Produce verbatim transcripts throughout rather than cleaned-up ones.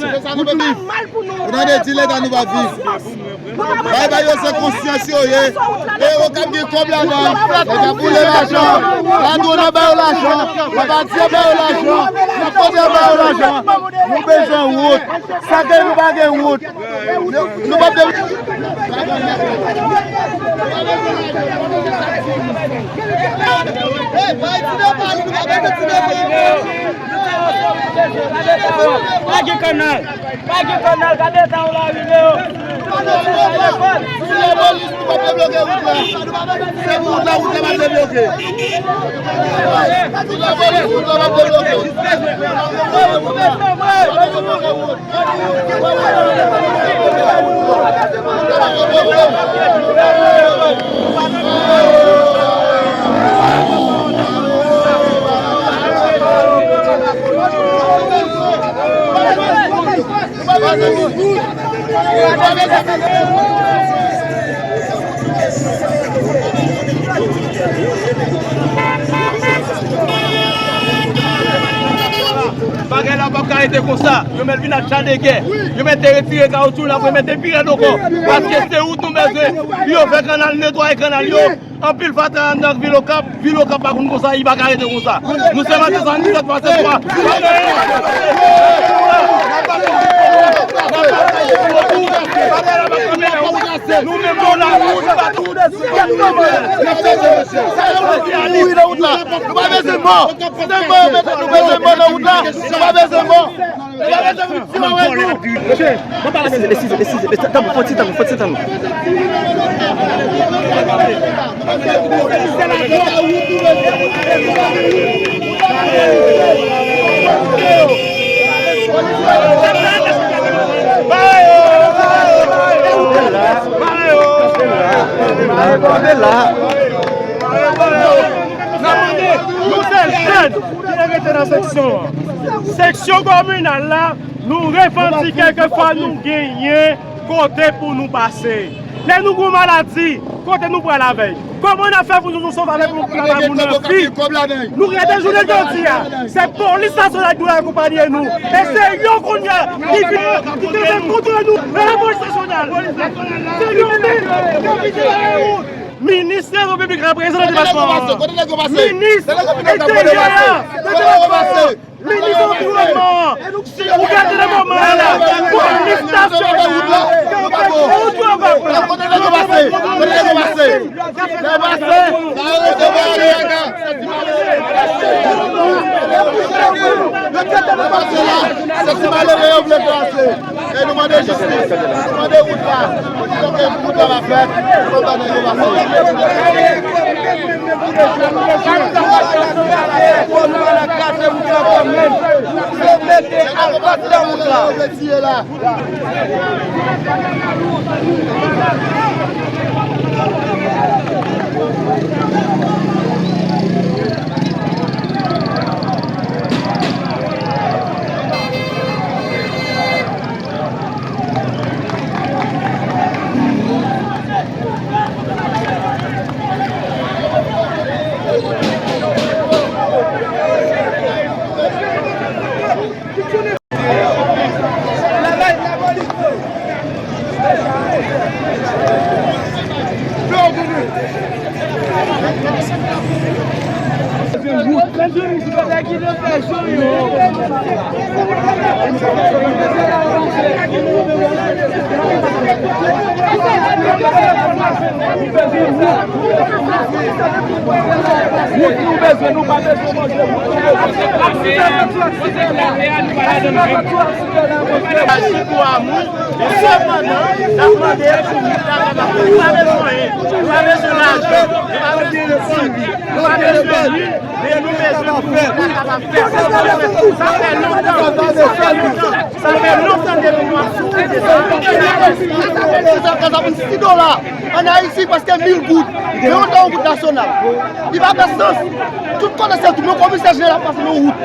Sa nou p ap viv. Ou tande, ti leta nou p ap viv. Bay, bay yo se konsyans yo ye. E yo k ap gen kòb ladan. Yo k ap boule lajan. Ladwòn an ba yo lajan. Labadi an ba yo lajan. Nenpòt yo ba yo lajan. Nou bezwen wout. Sa ke nou pa gen wout. Nou p ap de- Pa gen kannal. Pa gen kannal, gade eta yon lari, yo. Si lapolis, nou p ap debloke wout la. Se pou wout la, wout la p ap debloke. Si lapolis, wout la p ap debloke. Bagay la p ap ka rete konsa. Yo mèt vin ak cha de gè. Yo mèt te retire kawoutchou la, pou yo mèt te vire ankò. Paske se wout nou bezwen. Pou yo fè kannal, netwaye kannal yo. Anpil fatra anndan vil Okap, vil Okap pa konn konsa, li pa ka rete konsa. Nou se maten sa, nou fèt pase twa. Nou menm nou la, nou pa tou. Nou pa bezwen mò. Se mò yo mete, nou bezwen mò nan wout la. Nou pa bezwen mò. Eskize, eskize, eskize, tanpri, fò ti tan, fò ti tan. Nou se jèn ki te rete nan seksyon an. Seksyon kominal la, nou revandike ke fò nou genyen kote pou nou pase. Lè nou gon maladi, kote nou pral avè l? Kòman n ap fè pou nou sove avèk yon travay moun nan vi? Nou rete jounen jodi a, se polis nasyonal ki dwe akonpaye nou. E se yo kounye a ki vin, ki te vin kontre nou. E la polis nasyonal. Se yo menm ki vin. Minis Trezò Piblik la prezan nan depatman an. Minis Enteryè a nan depatman an. Minis Anviwònman an. Ou gade nan moman an la. Pou minis nasyonal la. Kote nèg yo pase? Kote nèg yo pase? Nèg yo pase? Sa yo rete bò ale a. Yo tcheke nou pase la. Se ti malere yo vle pase. E nou mande jistis. Nou mande wout la. Pou di nou ke wout la va fèt. Pou nou pa nèg yo pase. Fò nou pa nan kase wout la kanmenm. Se mete asfalt nan wout la. Yo vle tiye la. Wout nou bezwen, nou pa bezwen manje, wout nou bezwen. Aji pou amou, sepandan, n ap mande pou wout la kapab fèt. Pa bezwen Pa bezwen lajan, pa bezwen sou, pa bezwen lil, men nou bezwen pou nou kapab fè sa. Sa fè lontan, sa fè lontan depi nou ap soufri de sa. Sa fè sis dola, an Ayiti, prèske mil goud. Men yon tan yon goud nasyonal. Li pa fè sans. Tout kote se tou, yon komisè jeneral ap pase yon wout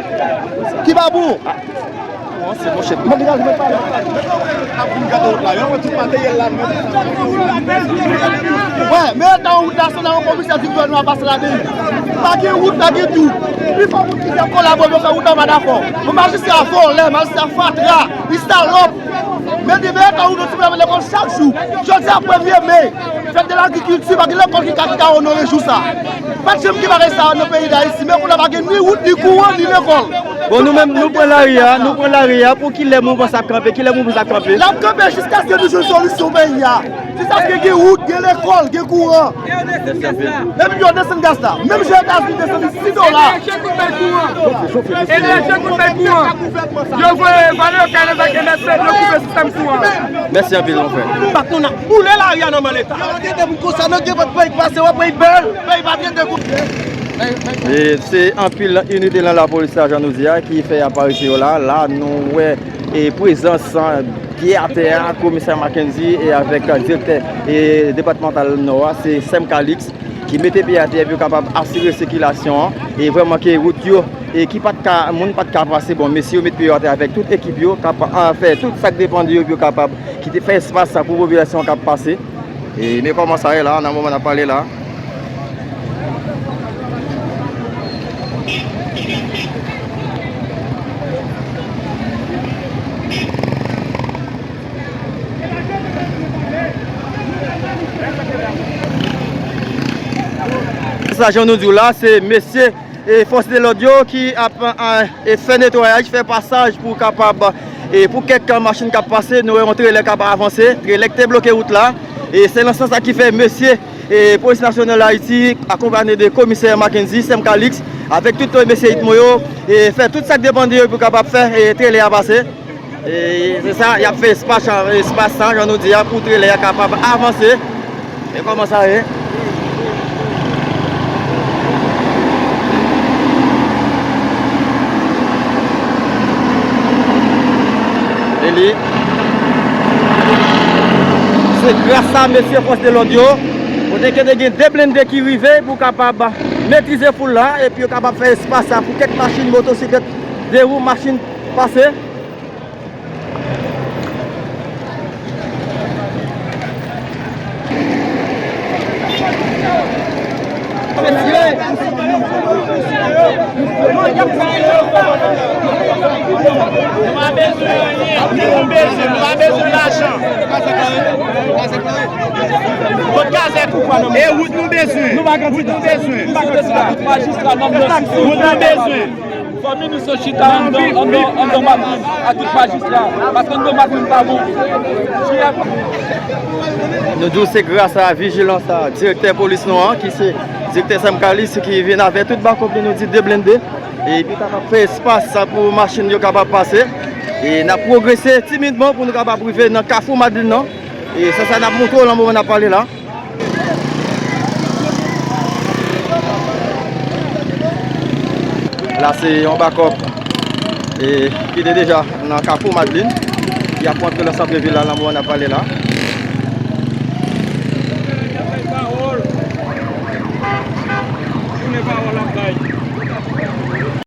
ki pa bon. Wè, men yon tan wout nasyonal, yon komisè di gouvènman ap pase ladan. Pa gen wout, pa gen tou. Pi fò moun ki fè kolabo pou fè wout an pa dakò. Yon majistra vòlè, majistra fatra, li salòp. Men di, men yon tan wout, nou ti moun ap lekòl chak jou. Jodi a premye me, fèt de lagrikilti, pa gen lekòl ki ka, ki ka onore jou sa. Pa t janm gen bagay sa nan peyi Dayiti, men kounye a pa gen ni wout, ni kouran, ni lekòl. Bon, nou menm, nou pran lari a, nou pran lari a, pou kilè mouvman sa ap kanpe, kilè mouvman sa ap kanpe? L ap kanpe jiskaske nou jwenn solisyon peyi a. Jiskaske gen wout, gen lekòl, gen kouran. Epi yo desann gaz la. Menm jan Etazini desann sis dola. Yo voye vale yo kale avèk M S C, yo koupe sistèm kouran. Mèsi anpil, mon frè. Bat nou nan boule lari a nan mal eta. Yo tete pou konsa, nou gen vòt peyi k pase, wè peyi bèl, peyi pa gen degoute. E se anpil inite nan lapolis la, jan nou di a, ki fè aparisyon yo la. La, nou wè e prezans, e, pye atè a, komisè Mackendy e avèk, e, direktè, e, depatmantal Nò a, se Sèm Calix, ki mete pye atè pou yo kapab asire sikilasyon an. E vrèman ke wout yo, e ki pa t ka, moun pa t ka pase, bon, mesye yo met pye yo atè avèk tout ekip yo, k ap, a, fè tout sa k depann de yo pou yo kapab kite, fè espas sa pou popilasyon an k ap pase. E men kòman sa ye la, nan moman n ap pale la. Sa, jan nou di w la, se mesye e fòs de lòd yo ki ap, a, e fè netwayaj, fè pasaj pou kapab, e pou kèk machin k ap pase, nou wè yon trelè k ap avanse, trelè ki te bloke wout la. E se nan sans sa ki fè mesye, e polis nasyonal Ayiti, akonpanye de komisè Mackendy, Sèm Calix, avèk tout mesye itmo yo, e fè tout sa k depann de yo pou kapab fè, e trelè a pase. E se sa, y ap fè espas, espas sa, jan nou di a, pou trelè a kapab avanse. E kòman sa ye? E li. Se gras a mesye fòs de lòd yo, kote ke te gen de blende ki rive pou kapab metrize foul la, epi yo kapab fè espas sa pou kèk machin, motosiklèt, de wou, machin pase. Nou pa bezwen anyen, nou bezwen, nou pa bezwen lajan. Kot kazèk ou? E wout nou bezwen. Wout nou bezwen. Wout nou bezwen. Fò minis yo chita anndan, anndan, anndan Madlin ak tout majistra, paske anndan Madlin pa bon. Nou di w se gras a vijilans a direktè polis nou an, ki se direktè Sèm Calix, ki vin avèk tout bakòp li, nou di de blende, epi kapab fè espas sa pou machin yo kapab pase. E n ap pwogrese timidman pou nou kapab rive nan Kafou Madlin nan. E se sa n ap montre w nan moman n ap pale la. La se yon bakòp, e, ki te deja nan Kafou Madlin, ki ap rantre nan sant vil la nan moman n ap pale la.